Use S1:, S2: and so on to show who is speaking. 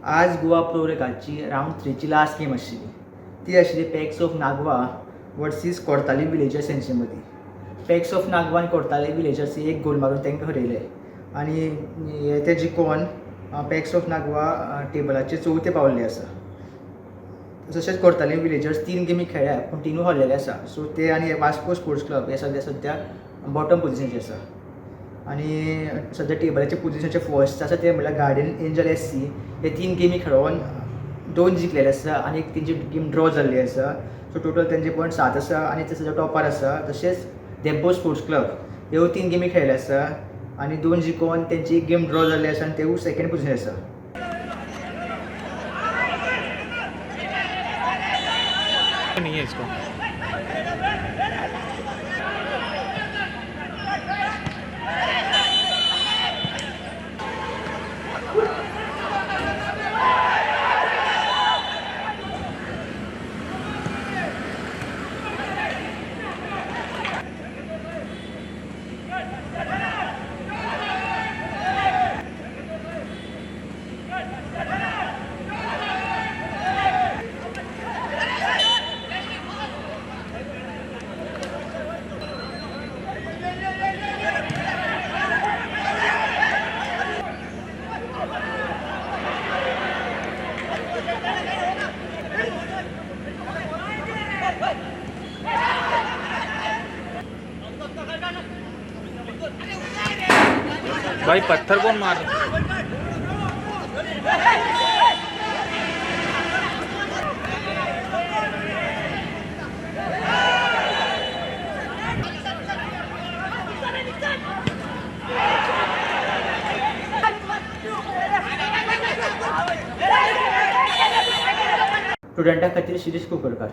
S1: आज गोवा प्रो लिगाची रावंड थ्रीची लास्ट गेम आशिल्ली. ती आशिल्ली Pax of Nagoa versus Cortalim villagers हेंचे मदीं. पॅक्स ऑफ नागवा आनी कोर्ताली विलेजर्स एक गोल मारून तांकां हरयले आनी हे ते जिकोन पॅक्स ऑफ नागवा टेबलाचेर चवथे पावल्ले आसा. तशेंच कोर्ताली विलेजर्स तीन गेमी खेळ्ळ्या पूण तिनूय हरलेले आसा. सो ते आनी वास्को स्पोर्ट्स क्लब हे सद्या सद्या बॉटम पोजिशनाचेर आसा. आनी सद्या टेबलाचे पोजिशनाचे फर्स्ट आसा ते म्हणल्यार गार्डियन एंजल एस सी. हे तीन गेमी खेळोन दोन जिखलेले आसा आनी एक तेंची गेम ड्रॉ जाल्ली आसा. सो टोटल तेंचे पॉयंट 7 आसा आनी ते सद्या टॉपार आसा. तशेंच धेंपो स्पोर्ट्स क्लब ह्यो तीन गेमी खेळ्ळे आसा आनी दोन जिखोन तेंची एक गेम ड्रॉ जाल्ली आसा आनी तेवूय सेकेंड पोजिशनार आसा.
S2: नहीं है इसको. भाई, पत्थर कौन मार रहा?
S1: स्टुडंटा खातीर शिरीष कुंकळकार.